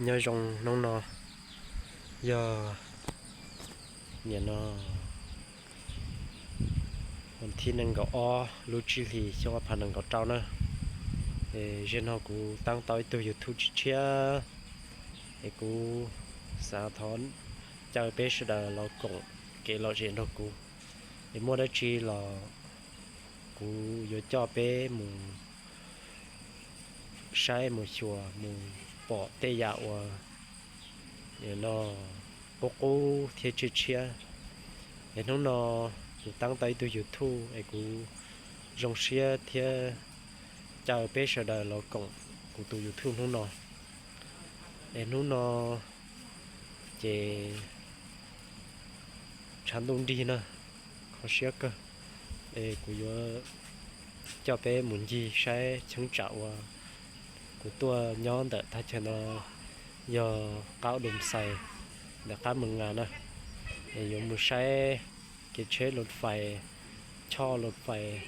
Nyob zoo hnub no yog niam no, thib nees nkaum ob lub tsib hlis xyoo ob phav nees nkaum rau na. Zem no kuv taab tau ib tug YouTube tshiab tshiab, es kuv xav thov caw peb sawv daws los koom kev lom zem nrog kuv. Es muaj dab tsi los kuv yuav coj peb mus saib mus xyuas mus pom tej yam uas no qub qub thiab tshiab tshiab. Es hnub no kuv taab tau ib tug YouTube es kuv zoo siab thiab caw peb sawv daws los koom kuv tus YouTube hnub no. Es hnub no ces tshav ntuj nrig na, kho siab kawg. Es kuv yuav coj peb mus ncig saib cheeb tsam uas kuv tuaj nyob ntawm thaj chaw no yog qab Doo Xais ntawm qab Moos Nas na. Es yuav mus saib kev tsheb lus fais, choj lus fais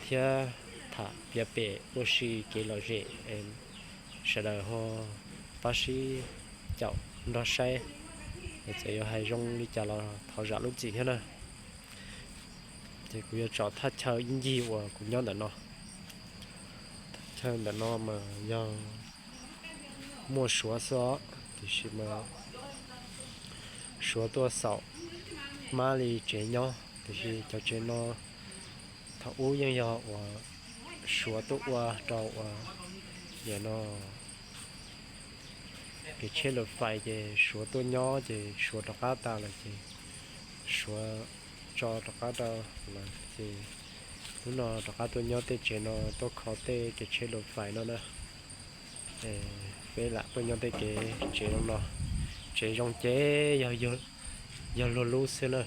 thiab tham piav pem ua si kev lom zem. Sawv daws ho pab sib caum nrog saib, es txawm yuav hais zoo li cas los thov zam lub txim thiab na. Ces kuv yuav tsom thaj chaw ib ncig uas kuv nyob ntawm no. Thaj chaw ntawm no mas yog muaj Suav xwb os, tiam sis mas Suav tuaj xaum mab li tsev nyob, tiam sis cov tsev no thaum ub yeej yog uas Suav tuaj ua rau uas no kev tsheb lus fais ces Suav tuaj nyob ces Suav rov qab tas lawm ces Suav tso rov qab rau lawv ces hnub no rov qab tuaj nyob tej tsev no tuaj kho tej kev tsheb lus fais no na. Peb lam tuaj nyob tej kev tsev zoo no, tsev zoo ces yog luag lub xwb na.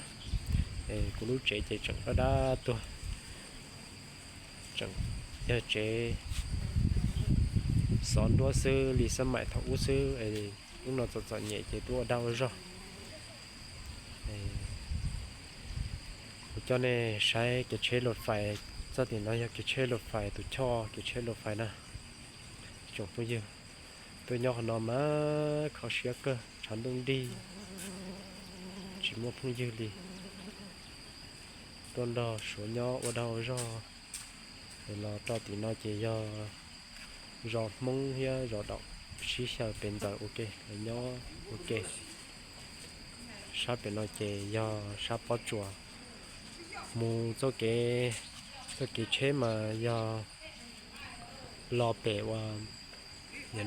Kuv lub tsev ces tseem dab dab tuag, tseem yog tsev xov nruab xwb li xab maim thaum ub xwb, hnub no txom txom nyem ces tuaj ua dag ua zog. Kuv coj nej saib kev tsheb lus fais, txoj tim no yog kev tsheb lus fais, tus choj kev tsheb lus fais na. Tsoom phooj ywg, tuaj nyob qhov no mas kho siab kawg, tshav ntuj nrig, tsis muaj phooj ywg li. Tuaj nrog Suav nyob ua dag ua zog. Es los rau tim no ces yog zos Hmoob thiab zos Daum sib xyaw pem ntxawm ua ke, lawv nyob ua ke. Sab pem no ces yog sab pob tsuas. Mus txoj kev, txoj kev tsheb mas yog los pem uas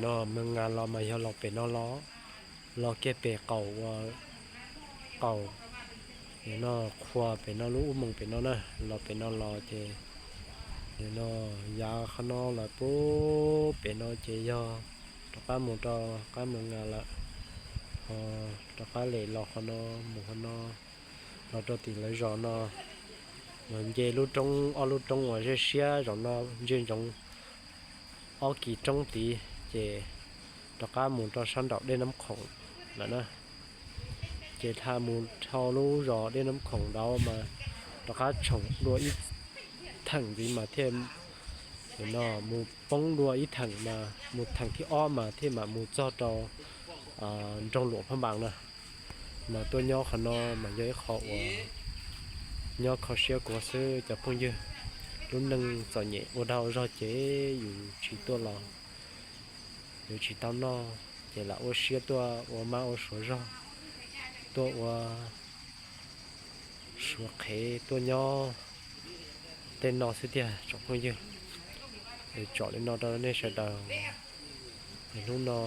no Moos Nas los mas yog los pem no los, los kiag pem qaum ua, qaum no qhua pem no lub ub moos pem no na, los pem no los ces no yav qhov no lawm pub pem no ces yog rov qab mus rau qab Moos Nas lawm, ho rov qab lem los qhov no mus qhov no los rau tim lawv zos no, los nce lub roob, ob lub roob uas zej siab zaum no ntsia ntsoov ob kis roob tid ces rov qab mus rau sab nraum Dej Nab Khoom lawm na. Ces dhau mus dhau lub zos Dej Nab Khoom ntawd mas rov qab tshoom dua ib theem ntxiv mas thiaj no mus poob dua ib theem mas mus theem thib ob mas thiaj mam mus txog rau nroog Luam Phab Npas na. Mas tuaj nyob qhov no mas yog ib qho uas nyob kho siab kuv xwb cov phooj ywg. Lub neej txom nyem ua dag ua zog ces yus tsis tuaj los yuav tsis tau noj, ces lam ua siab tuaj ua mab ua suav zog, tuaj ua suav qhev tuaj nyob tej no xwb tiag tsoom phooj ywg. Es tsom li no rau nej sawv daws, es hnub no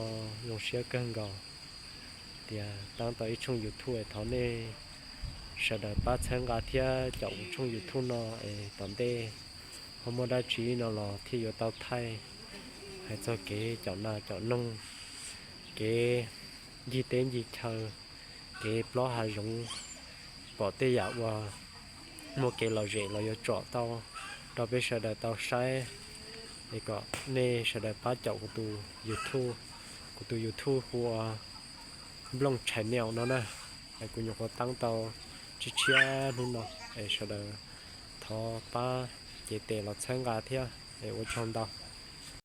zoo siab kawg nkaus tias taab tau ib tshooj YouTube es thov nej sawv daws pab txhawb nqa thiab caum kuv tshooj YouTube no es tom ntej ho muaj dab tsi no los thiaj yuav tau thaij, hais txog kev caum nas caum noog, kev ncig teb ncig chaw, kev plob hav zoov, pom tej yam uas muaj kev lom zem los yuav tsom tau rau peb sawv daws tau saib. Es kom nej sawv daws pab caum kuv tus YouTube, kuv tus YouTube hu ua Nplooj Channel no na. Es kuv nyuam qhuav taab tau tshiab tshiab hnub no, es sawv daws thov pab cev tes los txhawb nqa thiab, es ua tsaug ntau.